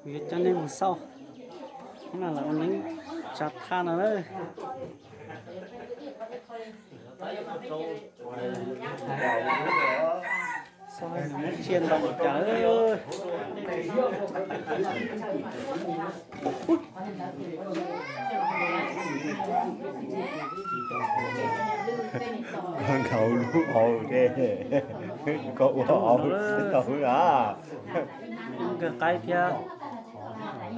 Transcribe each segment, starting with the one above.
Kuv yuav coj nej mus xauj, no lawv ua neeb tsa thaj no lawm. Xauj nws muab tsiaj ntoo li cas lawm. Koj nkhaus lub hauv, koj ua hauv tau a. Ib nkawg qaib thiab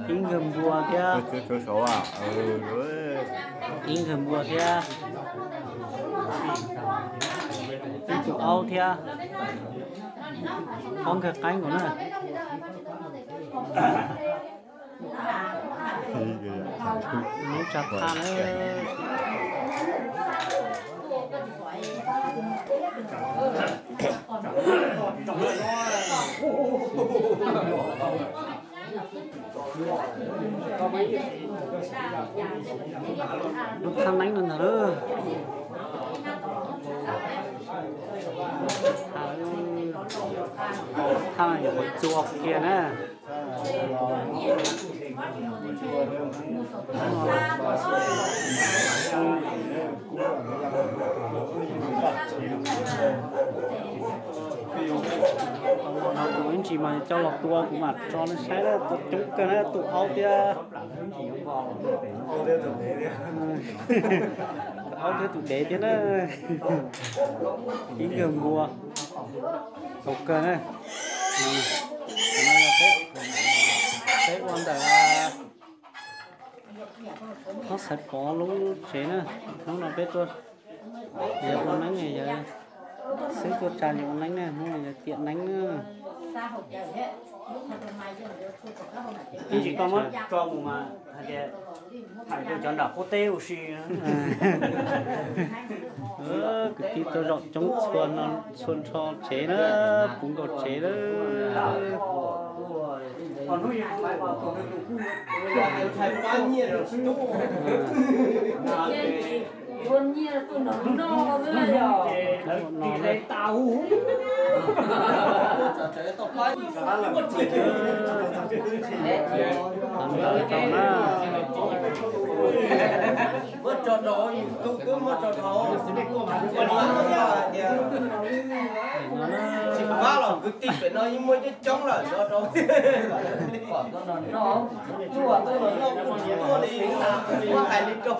ib nkawg npua thiab, ib nkawg npua thiab ib tug aub thiab ob nkawg qaib nkaus na. Lub tsa thaj na. Lub thaj neeb no ntag lauj. Thaj no yuav txua kiag na. Tus ib ntsis mas coj los tua kuv mam tso nej saib na, tua coob kawg na, tus aub thiab, tus aub thiab tus dev thiab na. Ib nkawg npua, txaus kawg na. Peb ua ntawm Thab Xaiv Pov lub tsev na. Hnub no peb tuaj, yawg ua neeb, yawg xwb tuaj tsa yawg ua neeb na, hnub no yawg tiam neeb na. Ib ntsis koj muab tso mus mas hais tias hais rau cov nram qub teb ua si. Kwv tij tuaj zaum coob txhua no, txhua nrho tsev na, puv nkaus tsev lawm. Muab tso rau YouTube, muab tso rau, tsis pab los kwv tij pem no yeej muaj coob coob lawm no rau. Tuaj tuaj los noj kuj tsis tuaj li, muab hais li rau.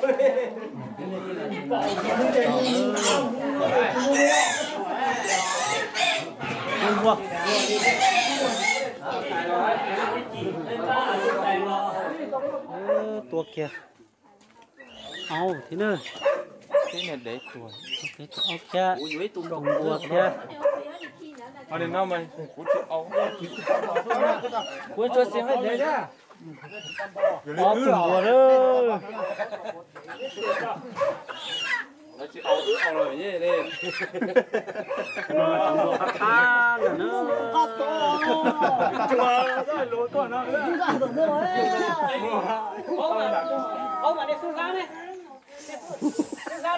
Tua kiag. Aub thiab na. Aub thiab, tus npua thiab. Kuv tsuas xeeb hais tias ob tug npua lawm. Cov npua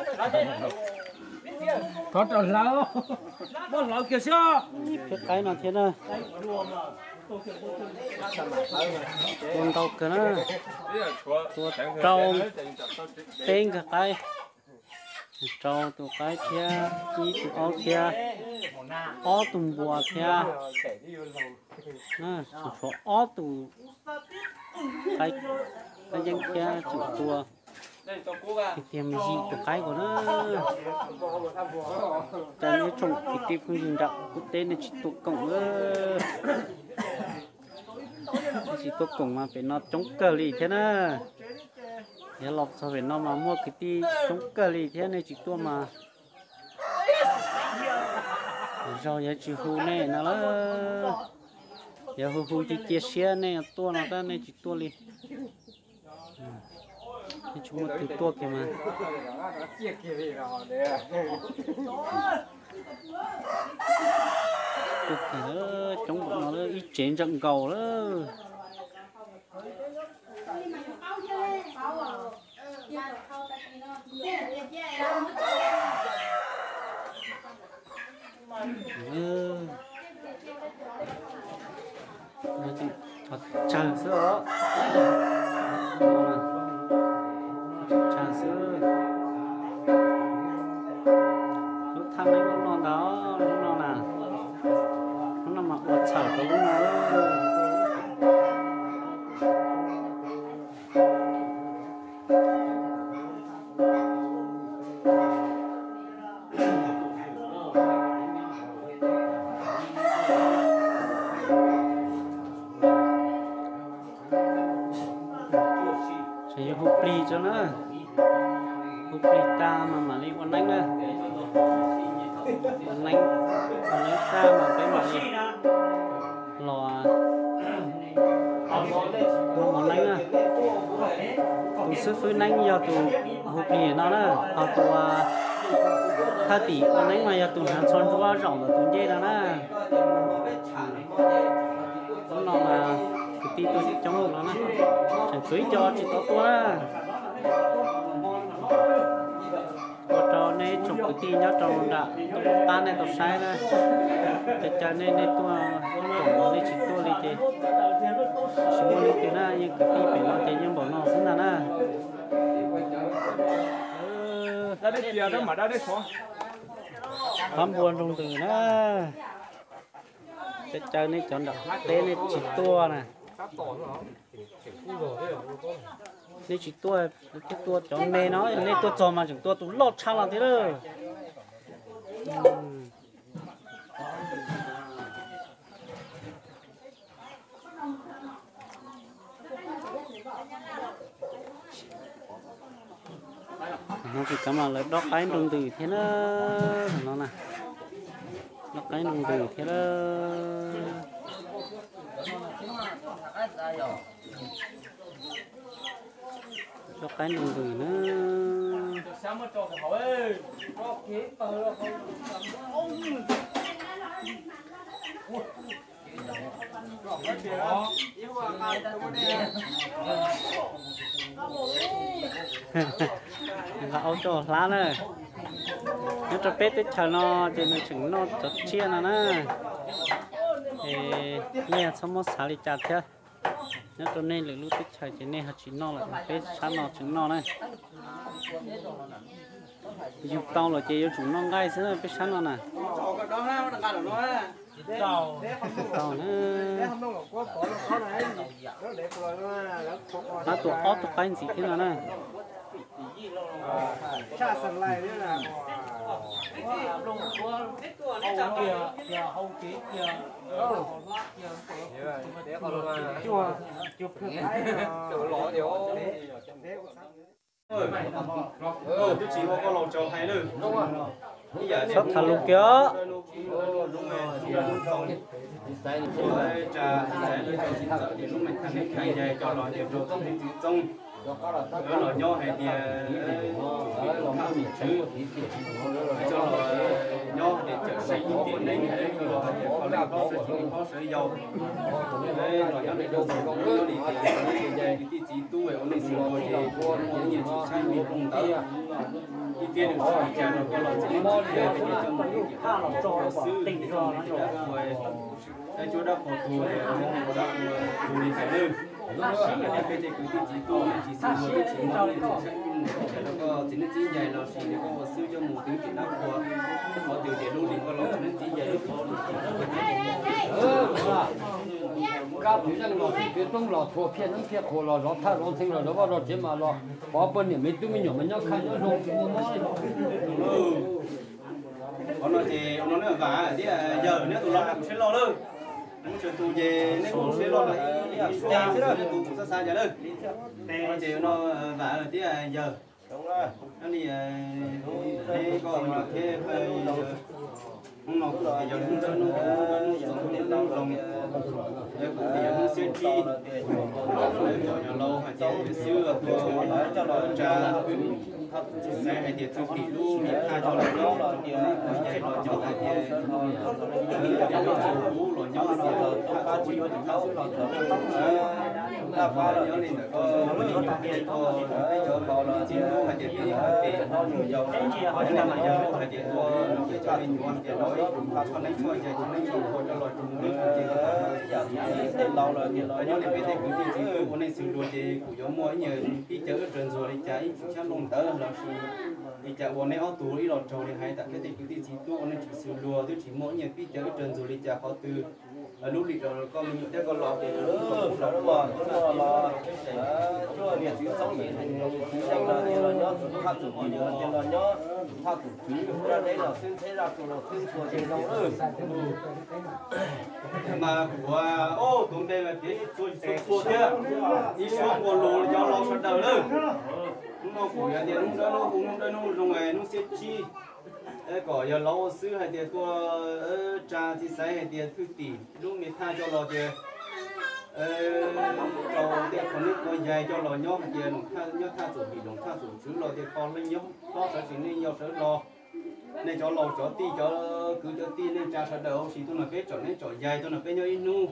qab qab ntawm na. Thov rau hlawv, muab hlawv kiag xwb. Ib phiab qaib no thiab na. Tua ntau kawg na. Tua rau peb nkawg qaib. Rau tus qaib thiab ib tug aub thiab ob tug npua thiab. Tshuav ob tug qaib yeeb thiab tseem tua. Tiag tiag mas yim tus qaib nkaus na. Cov nej tsoom kwv tij phooj ywg nram qub teb nej tsis tuaj koom na. Nej tsis tuaj koom mas pem no coob kawg li thiab na. Yog los txog pem no mas muaj kwv tij coob kawg li thiab, nej tsis tuaj mas zog yog tsis hu nej no lawm. Yog hu hu cia cia siab nej tuaj no tab nej tsis tuaj li. Nej tsis muaj twg tuaj kiag mas. Tuaj kiag coob npaum no lawm, ib tsev ntsawm nkaus lawm. Tsawg xwb os. Tsawg xwb. Lub thaj neeb lub no ntag, lub no na. Lub no mas ua txhawm rau lub no. Ces yog hu plig tso na, hu plig tag mas mam li ua neeb na. Ua neeb, ua neeb tag mas peb mam li los ua mov neeb na. Tus xib fwb neeb yog tus hu plig no na, ho tus thaj tim ua neeb mas yog tus hnav tsho ntsuab zaum ntawm tus ncej no na. Lub no mas kwv tij tuaj coob no na, tseem tshuav ib co tsis tau tuaj na. Ua rau nej tsoom kwv tij nyob rau nram qab nej tau saib na, ces caw nej, nej tuaj, nej tsis tuaj li ces tsis muaj leej twg na, yeej kwv tij pem no ces yeej npaum no xwb ntag na. Qab npua nroo ntws na. Caw caw nej cov nram teb nej tsis tuaj na. Nej tsis tuaj, thiaj tuaj cov me no, yog nej tuaj txog mas tseem tuaj tus loj tshaj los thiab lawm. No tsis kav mas lawv dob qaib nroo ntws thiab na. No na, dob qaib nroo ntws thiab na. Dob qaib nroo ntws na. Nqa aub coj hlab na. Nyob rau peb teb chaws no ces nws tseem noj cov tsiaj no na. Es nej txhob muab xav li cas thiab. Nyob rau nej lwm lub teb chaws ces nej ho tsis noj lawm, peb sab no tseem noj na. Yug tau lawm ces yuav tsum noj nqaij xwb na peb sab no na. Tau na. Hlab tau ob tug qaib ntxiv thiab no na. Twb tsis ua koj laus tsaus hais lawm. Txhob tham lus kiag. Lub me tham ne kheej ncaig coj los tias rau txob txiv txooj, lawv los nyob hais tias los muaj num tswv, coj los nyob hais tias cawm seej ib tiam neej, coj los hais tias kho leej hlob sawv tsev neej hlob sawv yau, los nyob hais rau txim zoo nyob li tias kwv tij txiv tub ua neej xws li ces muaj nyiaj txiag tshaib nyiaj ploog ntawd. Ib tiam neej tsis li cas los koj los txiv neej txiv yaig, coj mus tiam dab qhuas xwb, coj mus tiam dab qhuas, dab cuab dab qhuas tuag, dab qhuas tuag li cas lawm. Peb tej kwv tij txiv tub tsis xws li tsis muaj nyiaj txiag tshaib nyiaj ploog li cas los koj txiv neej txiv yaig los sis koj ua xwb coj mus twv tiam dab qhuas, qhov twg tias lub li koj los txiv neej txiv yaig lub qhov li cas. Kab txiv neej los txiv tub txoob los txhua phiaj neeb phiaj qhuas los zov thaj zov ntxhee los zov vaj zov tsev mas los pov pawg niam me tub me nyuam mas nyob khaj nyob zoo tsis muaj mob li. Qhov no ces no ne vam thiab yawg neb tus los neb kuj sib loj lawm. Muaj tsawg tus ces neb kuj sib loj lawm, ib yam xwb na, tus kuj xav xav cas lawm. Qhov no ces no vam thiab yawg, neb koj me nyuam thiab, hnub no kuj yog hnub ntxawm hnub ub hnub ntxoov hnub ntau loo, yog kuj yog hnub xiab tsib, cov yog laus hais tias xwb tuaj tsa, tsis xaiv hais tias txog tim lub niam thaj coj los nyob, neb kuj yog los cov hais tias txog ub los nyob hais tias thaj txog ub los nyob, Nyob li ntawm koj me nyuam peb tuaj, peb cov laus los txiv tub hais tias peb yeej pem hlob nyuam yaus, peb yeej yog hais tias tuaj peb cov me nyuam hais tias los ib tug pha txhoj neeb txhoj yaig txhoj neeb txhoj yaig coj los txhua mus ib tug ces tej laus los tias los nyob li peb tej kwv tij txiv tub ua neej xws luag ces kuj yuav muaj ib nyuag pib caw wb raws ntxuag li cas ib tug xyab nplooj ntawd los sis li cas ua neb ob tug ib los raug li hais tas peb tej kwv tij txiv tub ua neej tsis xws luag twb tsis muaj ib nyuag pib caw wb raws ntxuag li cas qhov twg. Lub lim rau koj me nyuam thiab koj laus ces lub lim rau koj los, cuaj niam txiv txoob ces txiv yeej los tias los nyob tus thaj tus vim los tias los nyob tus thaj tus tswv hu zaj deb los xwb ntxheb zaj tsuas los xwb ntxhua ces zoo lawm. Mas kuv ua, o, tus npe mas piav ib txhua txhua txhua thiab, ib suab nqua lus li cov laus sawv daws lawm. Hnub no kuv yog tias hnub dawb hnub hu, hnub dawb hnub zoo, hnub xiab tsib, kom yog laus ua xwb hais tias tuaj tsa txiv xaiv hais tias thwj tim lub me thaj coj los tias rau tej qhov neeb qhov yaig coj los nyob hais tias nyob thaj txum vim loos thaj txum tswv los tias kho leej nyob hlob sawv tsees neej yau sawv los. Nej cov laus cov tij cov kwv cov tij neej tsa sawv daws huv si tuaj nrog peb tsom neeb tsom yaig tuaj nrog peb nyob ib hnub.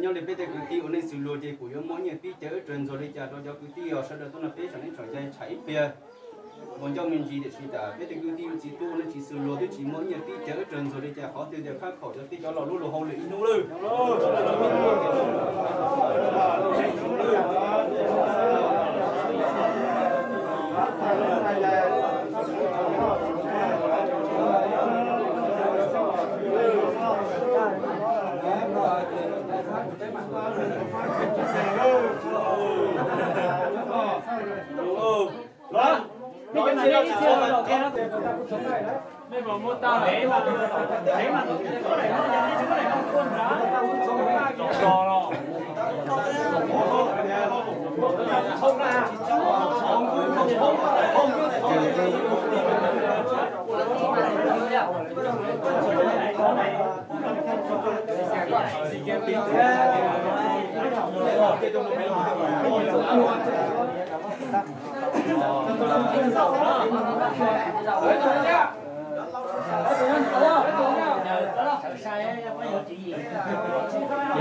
Nyob li peb tej kwv tij ua neej xws luag ces kuj yuav muaj ib nyuag pib caw wb raws ntxuag li cas rau cov kwv tij os sawv daws tuaj nrog peb tsom neeb tsom yaig tsham ib pliag. Ua ncauj me ntsis tiam sis tas peb tej kwv tij txiv tub ua neej tsis xws luag twb tsis muaj ib nyuag pib caw wb raws ntxuag li cas qhov twg tias khab khaum cov tij cov laus lub lus hauj lwm ib hnub lawm.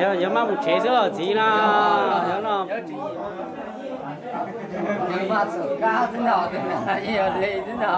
Yog, yog maj mus tsev xwb los txiv na. Yog no. Mas txawm kab xwb no, yog li xwb no.